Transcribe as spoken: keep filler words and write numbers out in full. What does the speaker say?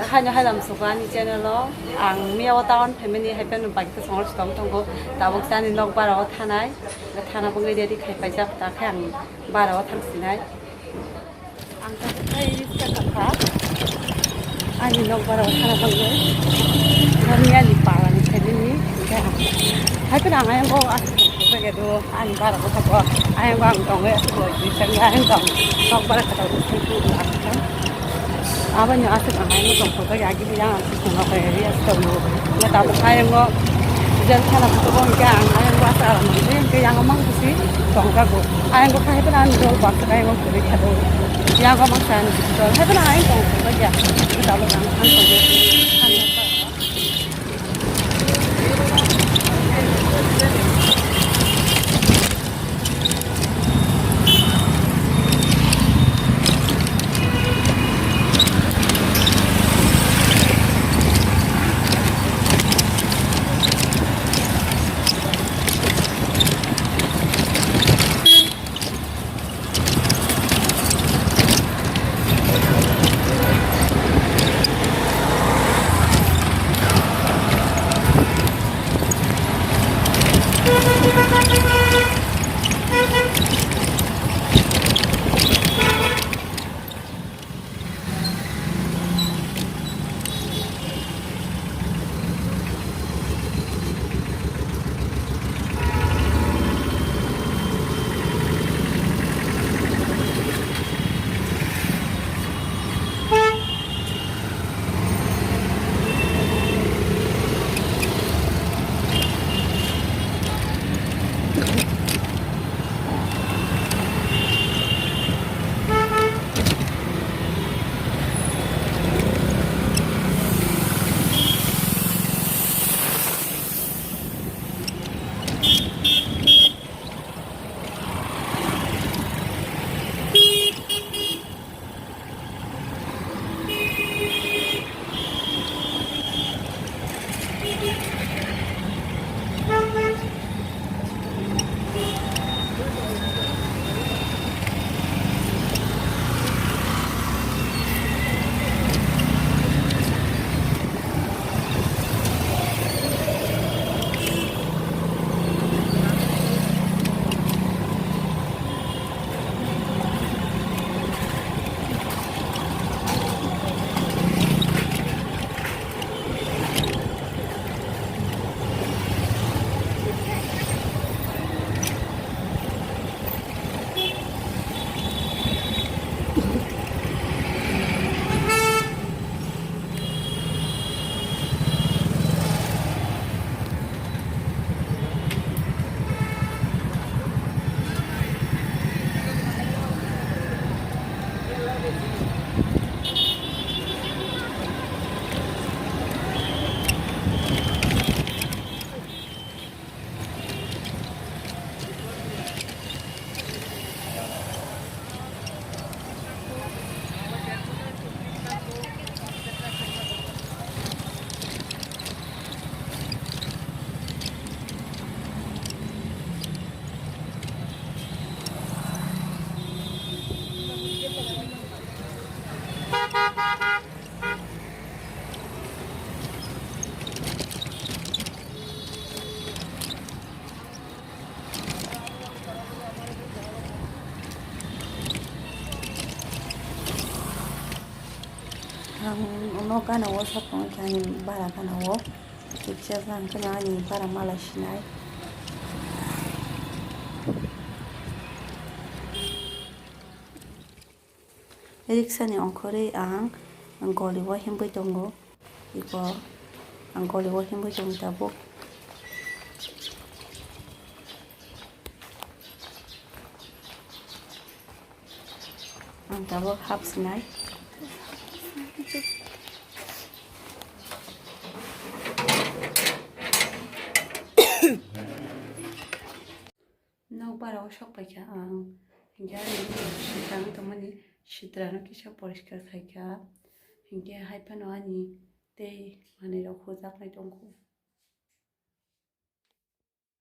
Haino hai lam sugo ani channel o, ang miya o town family hai phano bike to songor song tongo, tabuk chani nok bara o thanai, thana bangwi ready khai paijak, ta khe ang bara o thang sinai. Ang tabuk khai riska kakha, ani nok bara o thana bangwi, ani ani para ni family, hingke ang hai phano ang ayang o aswk tong thang ani bara o thabo, ayang o ang tongwi aswk o, ayang o ang tong, nok bara khato. Aboni aswk ang ayang tongthok bai agi yang ang sung no kaya ri aswk tong no. Ya tabuk ayang o jel khana photo bo hingke ang ayang o aswk aram hingke hingke yang mang busi tongjago. Ayang o khai pura ang dol baksa ayang o kuri khado. Yang o mang sa ang dol hai pura ayang tongthok bai ya. Tabuk ang ang tong. Ang uno gana o sokong khe ani bara gana o. Kisa jang khe ani bara mala sinai. Riksani ongkhorwi ang goli o himwi tongo. Iko ang goli o himwi tongo tabuk. Ang tabuk hap sinai. Nokbar o sok paikha ang, hingke ani sitra wng tongmani, sitra no kisa poriskar khaikha, hingke hai phano ani tei manwi rok hujaknai tongkhu.